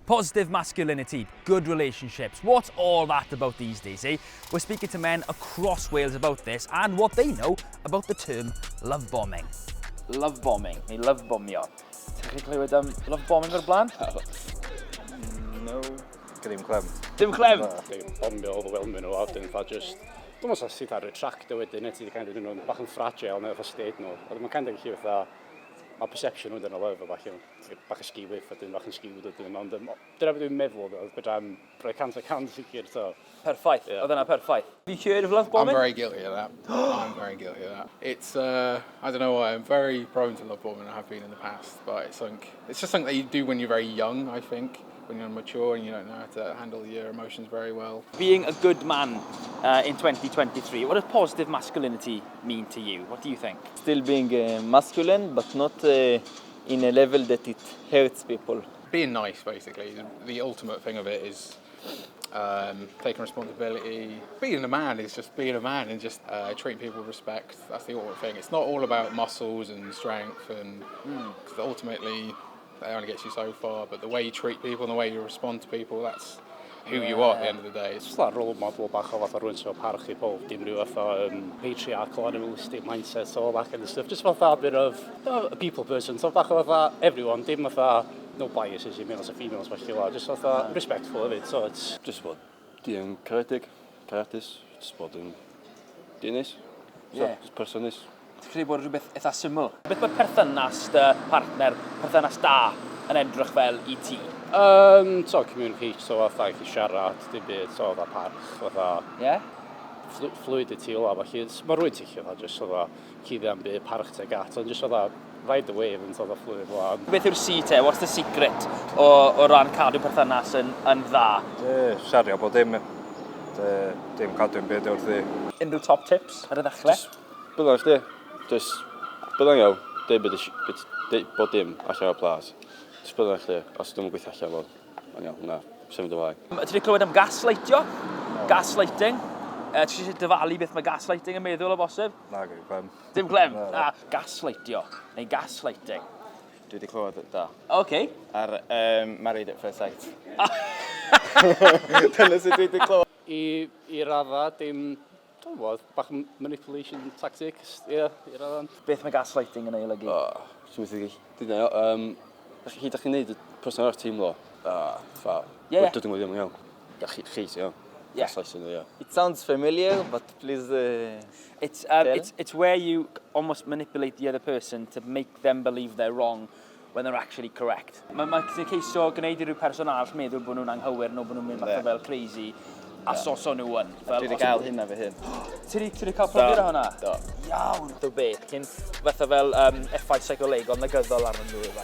Positive masculinity, good relationships. What's all that about these days, eh? We're speaking to men across Wales about this and what they know about the term love bombing. Love bombing, neu love bombio. Ti'n chi clywed am love bombing o'r blaen? No. Dim clem. Dim clem? Dim bombio, overwhelming nhw, a wedyn fatha just. Dwi'n meddwl sydd ar retracto wedyn, neu ti wedi kind of nhw'n bach yn fragile neu fatha state nhw. A dwi'n kind of gallu fatha. Mae perception nhw'n dyn o love a falle, bach yn skew a dyn bach yn skewed wedyn, ond dyna beth dwi'n meddwl, though, fedra i'm rhoi 100% sicr, so. Perffaith, oedd yna perffaith. Have you heard of love bombing? I'm very guilty of that. I'm very guilty of that. It's, I don't know why, I'm very prone to love bombing. I have been in the past, but it's something, it's just something that you do when you're very young, I think. When you're mature and you don't know how to handle your emotions very well. Being a good man in 2023, what does positive masculinity mean to you? What do you think? Still being masculine, but not in a level that it hurts people. Being nice, basically. The ultimate thing of it is taking responsibility. Being a man is just being a man and just treating people with respect. That's the ultimate thing. It's not all about muscles and strength, and 'cause ultimately that only gets you so far. But the way you treat people and the way you respond to people, that's who you are at the end of the day. It's just that role model bach o fatha rhywun sy'n parchu pob, dim rhyw fatha patriarchal, animalistic mindset, all that kind of stuff. Just fatha a bit of a people person, so bach o fatha everyone, dim fatha no biases in males and females felly la, just fatha respectful of it, so it's. Just bod dyn caredig, cariadus, just bod yn dyn neis. So, just person neis. Ti'n credu bod rhywbeth eitha syml? Beth mae perthynas dy partner, perthynas da, yn edrych fel i ti? So, communicate, so fatha gallu siarad, dim byd, so fatha parch, fatha fluidity o la, felly mae rhywun ticio fatha just fatha cuddio am byd, parch tuag at, ond just fatha ride the wave yn fatha fluid fel la. Beth yw'r C te? What's the secret o ran cadw perthynas yn dda? Siario bod dim, dim cadw yn byd wrth i. Unrhyw top tips ar y ddechrau? Just bydda'n chdi. Just bydda'n iawn. Deud bod deud bod dim allan o'r plas. Just bydda'n chdi. Os dwi'n gweithio allan fod, mae'n iawn, na, symud ymlaen. Ti wedi clywed am gaslightio? Gaslighting? Ti eisiau dyfalu beth mae gaslighting yn meddwl o bosib? Na, dim clem. Dim clem? Na, na. Ah, gaslightio, neu gaslighting. Dwi wedi clywed da. Ar Married at First Sight. Dyna sut dwi wedi clywed. I radda, dim, dwi'n gwybod, bach o manipulation tactics, ie, yeah, i radda. Beth mae gaslighting yn ei olygu? Oh, dwi'n methu dyna, da chi'n neud y person arall teimlo, ah, fa, dydyn nhw ddim yn iawn. Da chi sy'n iawn. Gaslighting, ie. It sounds familiar, but please, tell. It's where you almost manipulate the other person to make them believe they're wrong when they're actually correct. Mae ti'n ceisio gwneud i ryw person arall meddwl bod nhw'n anghywir neu bod nhw'n mynd fatha fel crazy a soso nhw yn. Fel, Dwi wedi os gael hynna fy hun. Ti wedi cael profiad o hwnna? Do. Iawn. Do beth, cyn fatha fel effaith seicolegol negyddol arnyn nhw, ife?